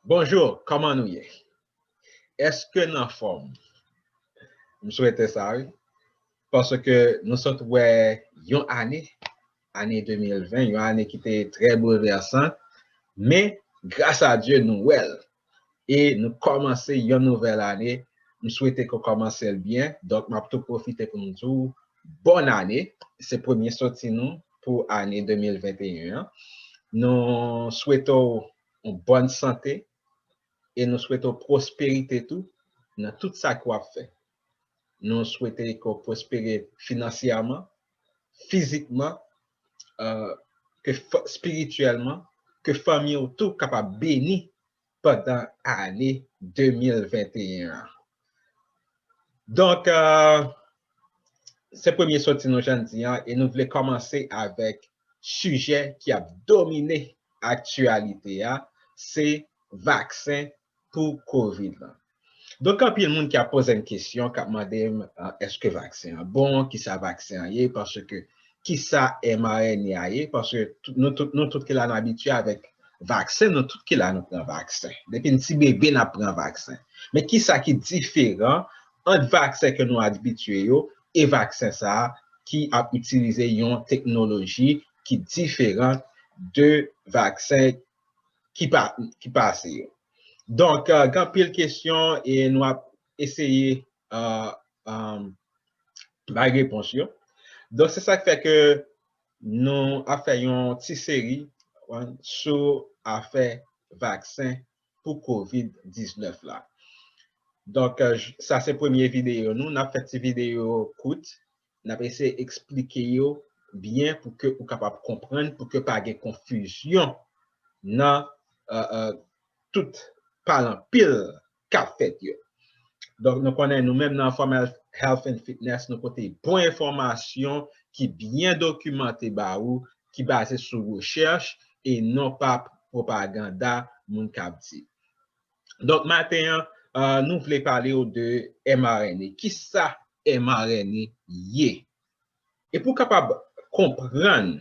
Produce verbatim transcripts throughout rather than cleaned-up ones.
Bonjou, kòman nou ye? Èske n anfòm? M swete sa, wi. Paske nou sot wè yon ane, ane de mil ven, yon ane ki te trè boulvèsan, men gras a Dye nou wè l. E nou kòmanse yon nouvèl ane. M swete ke w kòmanse l byen. Donk, m ap tou pwofite pou m di w bòn ane. Se premye soti nou pou ane de mil venteyen an. Nou swete w yon bòn sante e nou swete w pwosperite tou nan tout sa ke w ap fè. Nou swete ke w pwospere finansyèman, fizikman, ke espirityèlman, ke fanmi w tou kapab beni pandan ane de mil venteyen an. Donk, se premye soti nou, jan di an, e nou vle kòmanse avèk sijè ki ap domine aktyalite a, se vaksen pou kovid lan. Donk, anpil moun ki ap poze m kesyon, k ap mande m, èske vaksen an bon, kisa vaksen an ye, paske kisa mRNA ye, paske nou tout, nou tout ki la nou abitye avèk vaksen, nou tout ki la nou pran vaksen. Depi n ti bebe, n ap pran vaksen. Men kisa ki diferan ant vaksen ke nou abitye yo e vaksen sa a ki ap itilize yon teknoloji ki diferan de vaksen ki pa, ki pase yo. Donk, gen anpil kesyon e nou ap eseye bay repons yo. Donk, se sa k fè ke nou ap fè yon ti seri sou afè vaksen pou kovid diznèf la. Donk, sa se premye videyo nou. N ap fè ti videyo kout. N ap eseye eksplike yo byen pou ke ou kapab konprann, pou ke pa gen konfizyon nan tout pale anpil k ap fèt yo. Donk, nou konnen nou menm nan Informal Health and Fitness, nou pote bon enfòmasyon ki byen dokimante ba ou, ki baze sou rechèch e non pa pwopaganda moun k ap di. Donk, maten an, nou vle pale w de mRNA. Kisa mRNA ye? E pou w kapab konprann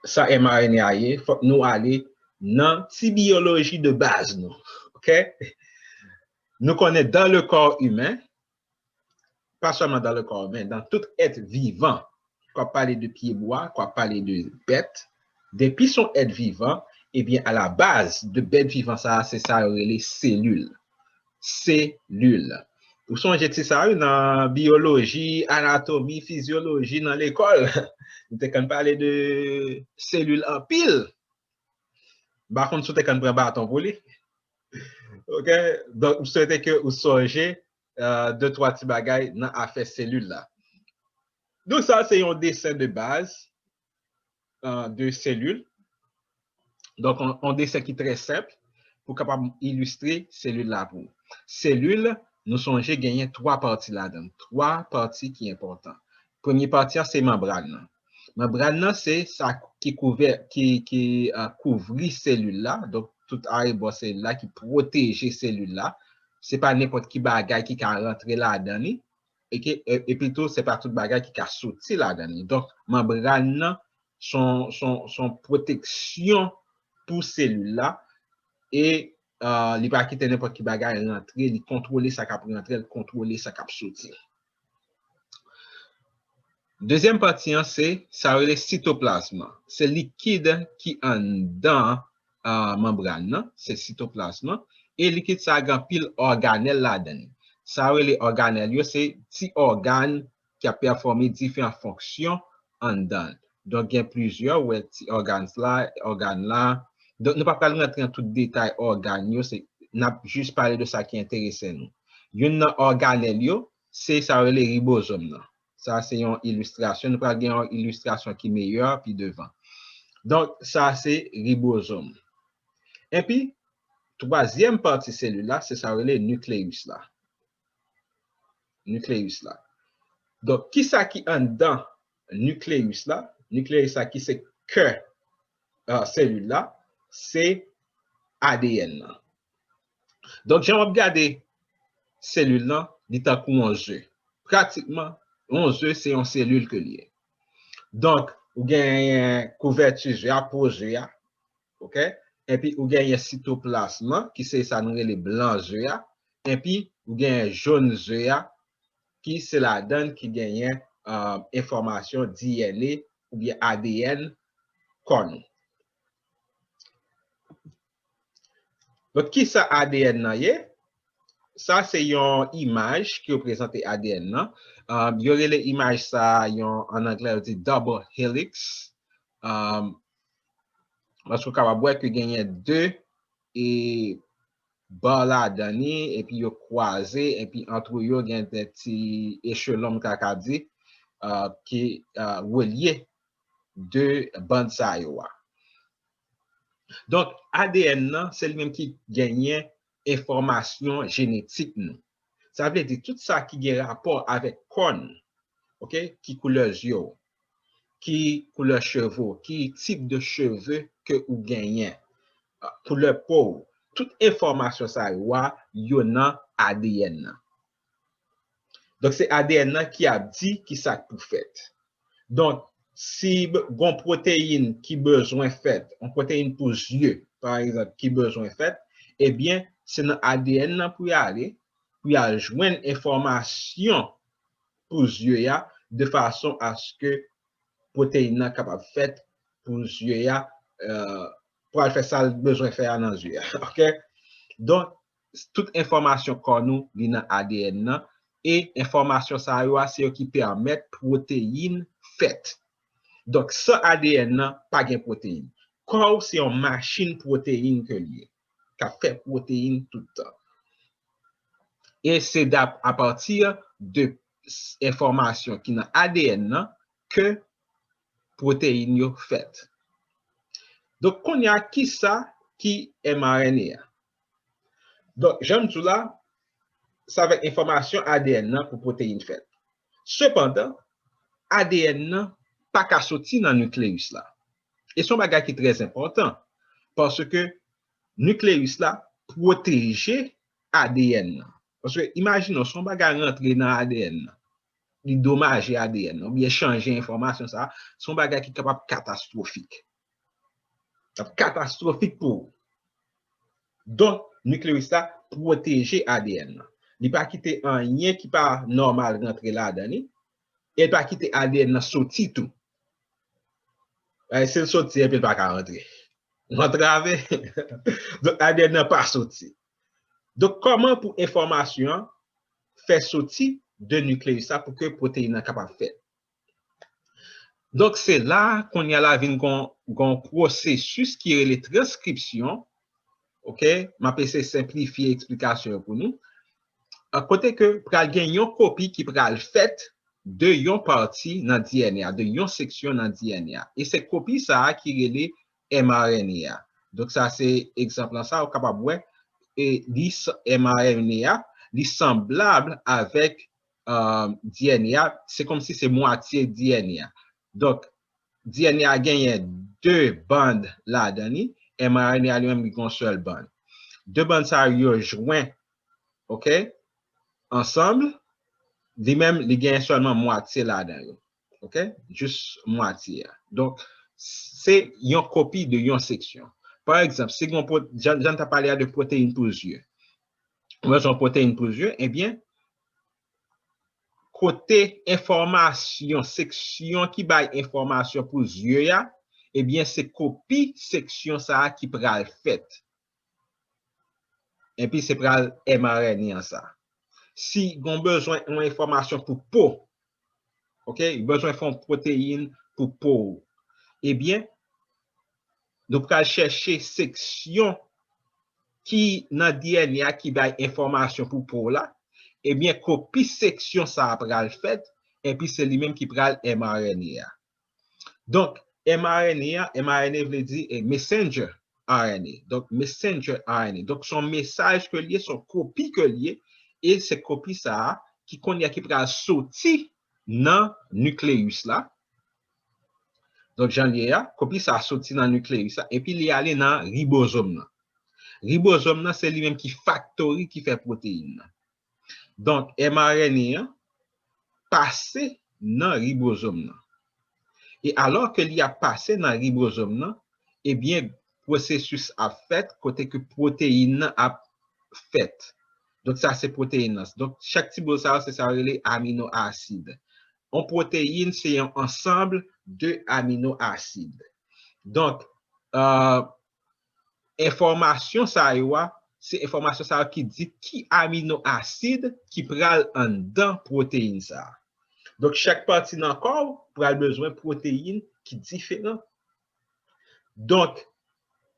sa mRNA a ye, fòk nou ale nan ti biyoloji de baz nou. Oke? Nou konnen dans le corps humain, pa sèlman dans le corps humain, dans tout être vivant, k w ap pale de pyebwa, k w ap pale de bèt, depi se yon èt vivan, ebyen, a la baz de bèt vivan sa a, se sa yo rele selil. Selil. Ou sonje ti sa, wi, nan biyoloji, anatomi, fizyoloji, nan lekòl, nou te konn pale de selil anpil. M pa konn si w te konn pran baton pou li. Oke? Donk, m swete ke ou sonje de twa ti bagay nan afè selil la. Donk, sa se yon desen de baz de selil. Donk, yon desen ki trè senp pou kapab ilistre selil la pou ou. Selil, nou sonje genyen twa pati ladan l, twa pati ki enpòtan. Premye pati an se manbràn nan. Manbràn nan se sa ki kouvè, ki, ki kouvri selil la. Donk, tout arebò selil la ki pwoteje selil la. Se pa nenpòt ki bagay ki ka rantre ladan li. Epi tou, se pa tout bagay ki ka soti ladan li. Donk, manbràn nan se yon pwoteksyon pou selil la. E li pa kite nenpòt ki bagay rantre, li kontwole sa k ap rantre, li kontwole sa k ap soti. Dezyèm pati an, se sa yo rele sitoplasm. Se likid ki anndan manbràn nan, se sitoplasm. E likid sa a gen anpil òganèl ladan li. Sa yo rele òganèl yo, se ti ògàn ki ap pèfòme diferan fonksyon anndan l. Donk, gen plizyè, ou wè ti ògàn la, ògàn la. Donk, nou pa pral rantre nan tout detay ògàn yo, se, n ap jis pale de sa ki enterese nou. Youn nan òganèl yo, se sa yo rele ribozòm nan. Sa se yon ilistrasyon. Nou pral gen yon ilistrasyon ki meyè pi devan. Donk, sa se ribozòm. Epi, twazyèm pati selil la, se sa yo rele nikleyis la. Nikleyis la. Donk, kisa ki anndan nikleyis la? Nikleyis la ki se kè selil la, se A D N nan. Donk, jan w ap gade selil lan, li tankou yon ze. Pratikman, yon ze, se yon selil ke li ye. Donk, ou genyen kouvèti ze a, po ze a, oke? epi ou genyen sitoplasm lan, ki se sa nou rele blan ze a, epi ou genyen jòn ze a, ki se ladan l ki genyen, uh, enfòmasyon D N A oubyen A D N kò nou. Donk, ki sa A D N nan ye? Sa se yon imaj ki reprezante A D N nan. Um, yo rele imaj sa yon, an anglè, yo di double helix. Um, paske w kapab wè ke genyen de e ba ladan li, epi yo kwaze, epi antre yo gen de ti echelon, m ta ka di, uh, ki uh, relye de band sa yo a. Donk, A D N nan, se li menm ki genyen enfòmasyon jenetik nou. Sa vle di, tout sa ki gen rapò avèk kò n, ok, ki koulè zye w, ki koulè cheve w, ki tip de cheve ke ou genyen, koulè po w, tout enfòmasyon sa yo a, yo nan A D N nan. Donk, se A D N nan ki ap di ki sa k pou fèt. Donk, si gon pwoteyin ki bezwen fèt, yon pwoteyin pou zye, pa egzanp, ki bezwen fèt, ebyen, se nan A D N nan pou y ale, pou y al jwenn enfòmasyon pou zye a, de fason aske pwoteyin nan kapab fèt pou zye a, uh, pou al fè sa l bezwen fè a nan zye a. Ok? Donk, tout enfòmasyon kò nou, li nan A D N nan, e enfòmasyon sa yo a, se yo ki pèmèt pwoteyin fèt. Donk, san A D N nan, pa gen pwoteyin. Kò w se yon machin pwoteyin ke l ye, k ap fè pwoteyin tout tan. E se apati de enfòmasyon ki nan A D N nan ke pwoteyin yo fèt. Donk, kounye a, ki sa ki M R N A a? Donk, jan m di w la, sa avèk enfòmasyon A D N nan pou pwoteyin fèt. Sepandan, A D N nan pa ka soti nan nikleyis la. E se yon bagay ki trè enpòtan, paske nikleyis la pwoteje A D N nan. Paske imajine w, si yon bagay rantre nan A D N nan, li domaje A D N nan, oubyen chanje enfòmasyon sa a, se yon bagay ki kapab katastwofik. L ap katastwofik pou ou. Donk, nikleyis la pwoteje A D N nan. Li pa kite anyen ki pa nòmal rantre ladan li, e l pa kite A D N nan soti tou. E si l soti, epi l pa ka rantre. Nou antrave. Donk, A D N nan pa soti. Donk, kòman pou enfòmasyon an fè soti de nikleyis la pou ke pwoteyin nan kapab fèt? Donk, se la, kounye a la vin gon, gon pwosesis ki rele transkripsyon. Ok? M ap eseye senplifye eksplikasyon yo pou nou. A kote ke pral gen yon kopi ki pral fèt de yon pati nan D N A, de yon seksyon nan D N A. E se kopi sa a ki rele M R N A a. Donk, sa se egzanp lan sa, ou kapab wè, e li s-, M R N A a, li sanblab avèk, euh, D N A a, se kòmsi se mwatye D N A a. Donk, D N A a genyen de band ladan li, M R N A a li menm li gen yon sèl band. De band sa yo jwenn, ok, ansanm, li menm li genyen sèlman mwatye ladan yo. Ok? Jis mwatye a. Donk, se yon kopi de yon seksyon. Pa egzanp, si gon pwo-, jan, jan n ta pale a de pwoteyin pou zye. Ou bezwen pwoteyin pou zye, ebyen, kote enfòmasyon, seksyon ki bay enfòmasyon pou zye a, ebyen, se kopi seksyon sa a ki pral fèt. Epi se pral M R N A an sa. Si gon bezwen yon enfòmasyon pou po, ok, bezwen fè yon pwoteyin pou po ou, ebyen, nou pral chèche seksyon ki nan D N A ki bay enfòmasyon pou po w la, ebyen, kopi seksyon sa a pral fèt, epi se li menm ki pral M R N A a. Donk, M R N A a, M R N A vle di, eh, messenger R N A. Donk, messenger R N A. Donk, se yon mesaj ke l ye, se yon kopi ke l ye, e se kopi sa a ki kounye a ki pral soti nan nikleyis la. Donk, jan l ye a, kopi sa a soti nan nikleyis la, epi li ale nan ribozòm nan. Ribozòm nan, se li menm ki faktori ki fè pwoteyin nan. Donk, M R N A an pase nan ribozòm nan. E alò ke li ap pase nan ribozòm nan, ebyen, pwosesis ap fèt, kote ke pwoteyin nan ap fèt. Donk, sa se pwoteyin nan. Donk, chak ti boul sa yo, se sa yo rele amino asid. Yon pwoteyin, se yon ansanm de amino asid. Donk, euh, enfòmasyon sa yo a, se enfòmasyon sa yo ki di ki amino asid ki pral anndan pwoteyin sa a. Donk, chak pati nan kò w pral bezwen pwoteyin ki diferan. Donk,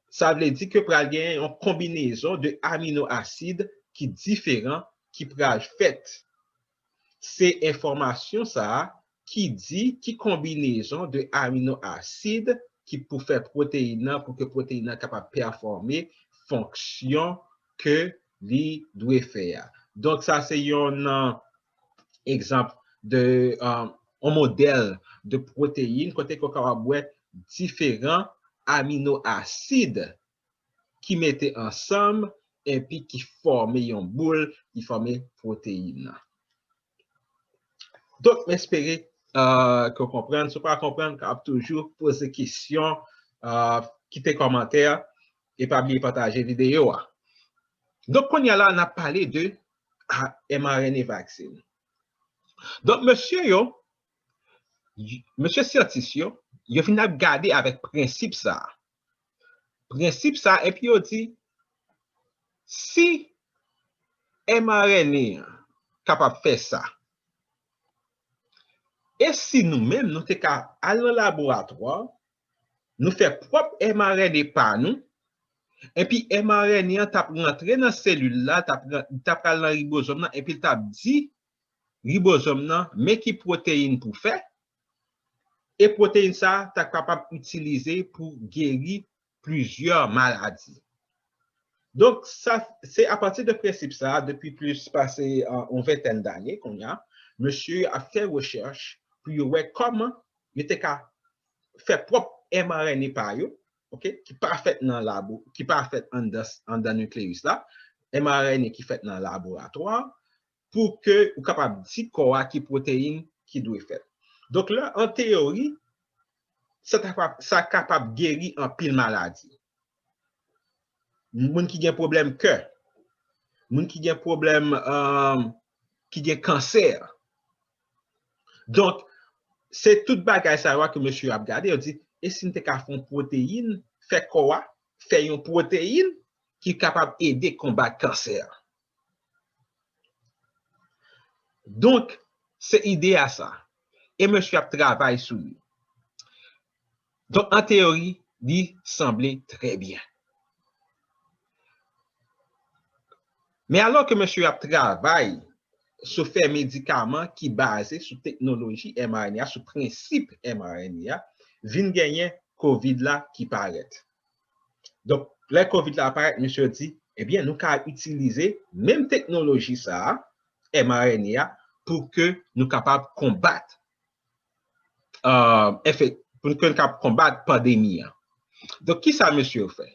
sa vle di ke pral gen yon konbinezon de amino asid ki diferan ki pral fèt. Se enfòmasyon sa a ki di ki konbinezon de amino asid ki pou fè pwoteyin nan, pou ke pwoteyin nan kapab pèfòme fonksyon ke li dwe fè a. Donk, sa se yon, euh, egzanp de, euh, yon modèl de pwoteyin kote ke w kapab wè diferan amino asid ki mete ansanm epi ki fòme yon boul, ki fòme pwoteyin nan. Donk, m espere, euh, ke w konprann. Si w pa konprann, w kapab toujou poze kesyon, euh, kite kòmantè, e pa bliye pataje videyo a. Donk, kounye a la, n ap pale de, ah, mRNA vaksin. Donk, mesye yo, mesye syantis yo, yo vin ap gade avèk prensip sa a. Prensip sa a, epi yo di, si mRNA an kapab fè sa, e si nou menm, nou te ka al nan laboratwa, nou fè pwòp mRNA pa nou, epi mRNA an t ap rantre nan selil la, t ap ran-, t ap pral nan ribozòm nan, epi l t ap di ribozòm nan, men ki pwoteyin pou fè, e pwoteyin sa a ta kapab itilize pou geri plizyè maladi. Donk, sa, se apati de prensip sa a, depi plis pase, euh, yon ventèn dane, kounye a, mesye yo ap fè rechèch pou yo wè kòman yo te ka fè pwòp mRNA pa yo, oke, ki pa fèt nan labo, ki pa fèt anndan, anndan nikleyis la, mRNA ki fèt nan laboratwa, pou ke ou kapab di kò a ki pwoteyin ki dwe fèt. Donk, la, an teyori, sa ta pa, sa kapab geri anpil maladi. Moun ki gen pwoblèm kè, moun ki gen pwoblèm, euh, ki gen kansè. Donk, se tout bagay sa yo a ke mesye yo ap gade, yo di, e si n te ka fè yon pwoteyin, fè kò a fè yon pwoteyin ki kapab ede konbat kansè a? Donk, se ide a sa. E mesye ap travay sou li. Donk, an teyori, li sanble trè byen. Men alò ke mesye ap travay sou fè medikaman ki baze sou teknoloji mRNA a, sou prensip mRNA a, vin genyen kovid la ki parèt. Donk, lè kovid la parèt, mesye yo di, ebyen, nou ka itilize menm teknoloji sa a, mRNA a, pou ke nou kapab konbat, euh, efè, pou ke nou kapab konbat pandemi an. Donk, ki sa mesye yo fè?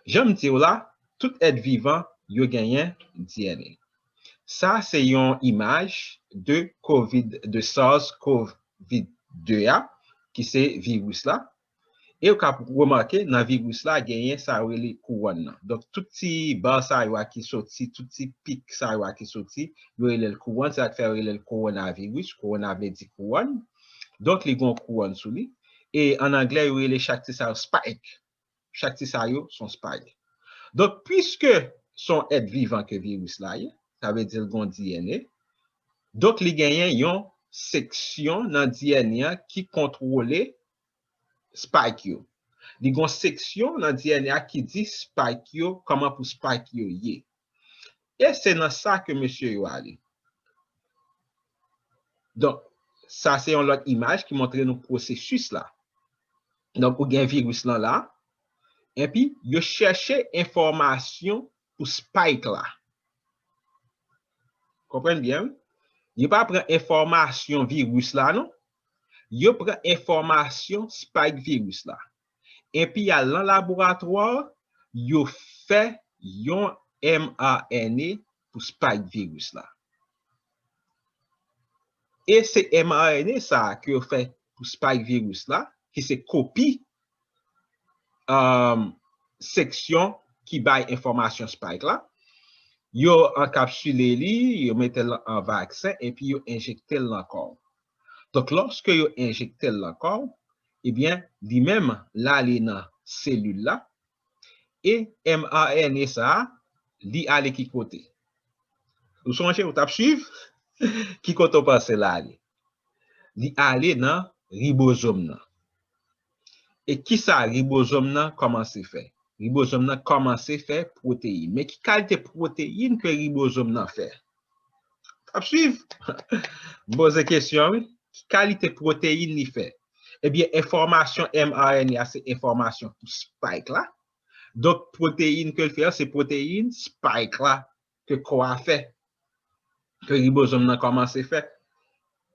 Jan m di w la, tout èt vivan yo genyen D N A. Sa se yon imaj de kovid, de SARS kovid de a, ki se viris la. E w ka remake nan viris la genyen sa yo rele kouwòn nan. Donk, tout ti ba sa yo a ki soti, tout ti pik sa yo a ki soti, yo rele l kouwòn, se sa k fè yo rele l kowonaviris. Kowona vle di kouwòn. Donk, li gen yon kouwòn sou li. E an anglè, yo rele chak ti sa yo spike. Chak ti sa yo se yon spike. Donk, piske se yon èt vivan ke viris la ye, sa vle di l gen D N A, donk, li genyen yon seksyon nan D N A ki kontwole spike yo. Li gen yon seksyon nan D N A ki di spike yo, kòman pou spike yo ye. E se nan sa ke mesye yo ale. Donk, sa se yon lòt imaj ki montre nou pwosesis la. Donk, ou gen viris lan la, epi yo chèche enfòmasyon pou spike la. Konprann byen, wi. Yo pa pran enfòmasyon viris la, non. Yo pran enfòmasyon spike viris la. Epi y al nan laboratwa, yo fè yon mRNA pou spike viris la. E se mRNA sa a ke yo fè pou spike viris la, ki se kopi, um, seksyon ki bay enfòmasyon spike la. Yo ankapsile li, yo mete l an vaksen, epi yo enjekte l nan kò w. Donk, lòske yo enjekte l nan kò w, ebyen, li menm, l ale nan selil la, e M R N A sa a, li ale ki kote? Ou sonje, ou t ap swiv? Ki kote w panse l ale? Li ale nan ribozòm nan. E kisa ribozòm nan kòmanse fè? Ribozòm nan kòmanse fè pwoteyin. Men ki kalite pwoteyin ke ribozòm nan fè? T ap swiv? M poze kesyon, wi. Ki kalite pwoteyin li fè? Ebyen, enfòmasyon M R N A a se enfòmasyon pou spike la. Donk, pwoteyin ke l fè a, se pwoteyin spike la ke kò a fè, ke ribozòm nan kòmanse fè.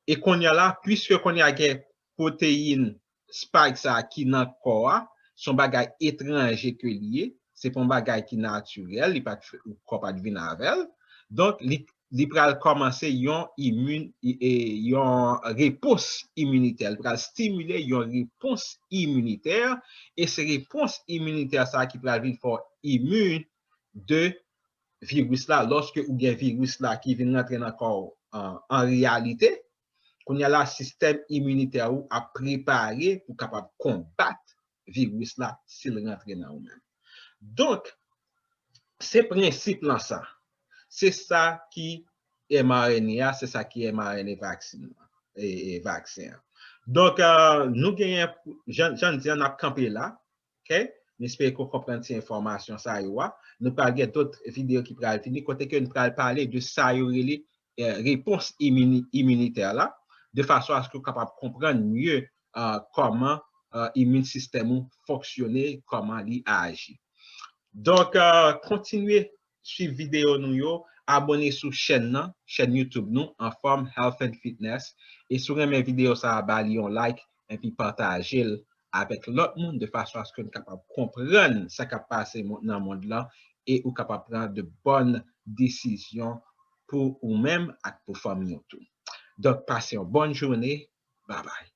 E kounye a la, piske kounye a gen pwoteyin spike sa a ki nan kò a, se yon bagay etranje ke li ye, se pa yon bagay ki natirèl, li pa t fè, kò pa t vin avè l. Donk, li, li pral kòmanse yon imin, e, yon repons iminitè, li pral stimile yon repons iminitè, e se repons iminitè sa a ki pral vin fè w imin de viris la, lòske ou gen viris la ki vin rantre nan kò w an, an reyalite, kounye a la, sistèm iminitè ou ap prepare pou kapab konbat viris la si l rantre nan ou menm. Donk, se prensip lan sa. Se sa ki M R N A a, se sa ki M R N A vaksin, e, e, vaksen an. Donk, euh, nou genyen, jan, jan n di an, n ap kanpe la. Ok? M espere ke w konprann ti enfòmasyon sa yo a. Nou pral gen dòt videyo ki pral vini, kote ke nou pral pale de sa yo rele, eh, repons imini-, iminitè la, de fason a ce que w kapab konprann mye, ah, kòman, ah, imin sistèm ou fonksyone, kòman li aji. Donk, ah, kontinye swiv videyo nou yo, abòne sou chèn nan, chèn YouTube nou, Anfòm Health and Fitness. E si w renmen videyo sa a, ba li yon like, epi pataje l avèk lòt moun de fason a ce que n kapab konprann sa k ap pase mo-, nan mond lan e ou kapab pran de bòn desizyon pou ou menm ak pou fanmi w tou. Donk, pase yon bòn jounen. Babay.